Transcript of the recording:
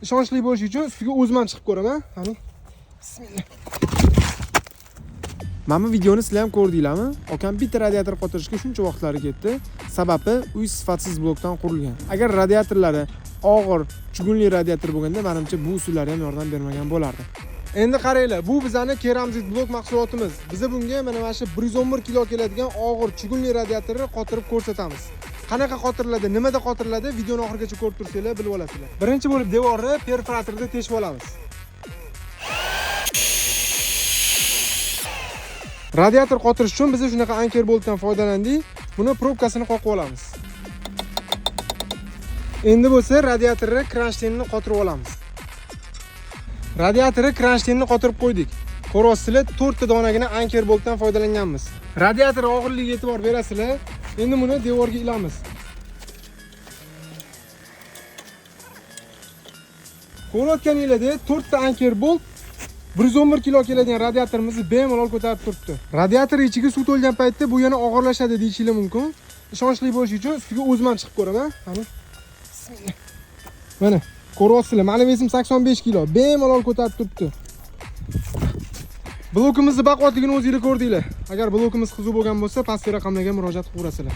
Ishonchli bo'lish uchun ustiga o'zim ham chiqib ko'raman. Qani. Bismillah. Mana bu videoni sizlar ham ko'rdinglarmi? Akam bitta radiator qotirishga shuncha vaqtlari ketdi. Sababi uy sifatsiz blokdan qurilgan. Agar radiatorlari og'ir, chugunli radiator bo'lganda, menimcha bu usullar ham yordam bermagan bo'lardi. Endi qaranglar, bu bizani keramzit blok mahsulotimiz. Biza bunga mana shu 111 kilo keladigan og'ir chugunli radiatorni qotirib ko'rsatamiz. Qanaqa qotiriladi, nimada qotiriladi, videoni oxirigacha ko'rib tursanglar bilib olasizlar. Birinchi bo'lib devorni perforatorda teshib olamiz. Radiator qotirish uchun biz shunaqa anker boltdan foydalandik. Buni probkasini qoqib olamiz. Endi bo'lsa radiatorni kronshteynini qotirib olamiz. Radiatorni kronshteynini qotirib qo'ydik. Ko'ryapsizlar, 4 ta donagina anker boltdan foydalanganmiz. Radiator og'irligiga e'tibor berasizlar. Endi buni devorga ilamiz. Ko'rayotganinglardek 4 ta anker bolt 111 kilo keladigan radiatorimizni bemalol ko'tarib turibdi. Radiator ichiga suv to'lgan paytda bu yana og'irlashadi deyishingiz mumkin. Ishonchli bo'lish uchun ustiga o'zim ham chiqib ko'raman. Qani. Bismillah. Mana ko'ryapsizlar, mani vesim 85 kilo, bemalol ko'tarib turibdi. Blokimizni baquvvatligini o'zingizlar ko'rdinglar. Agar blokimiz qiziq bo'lgan bo'lsa, pastki raqamlarga murojaat qilaverasizlar.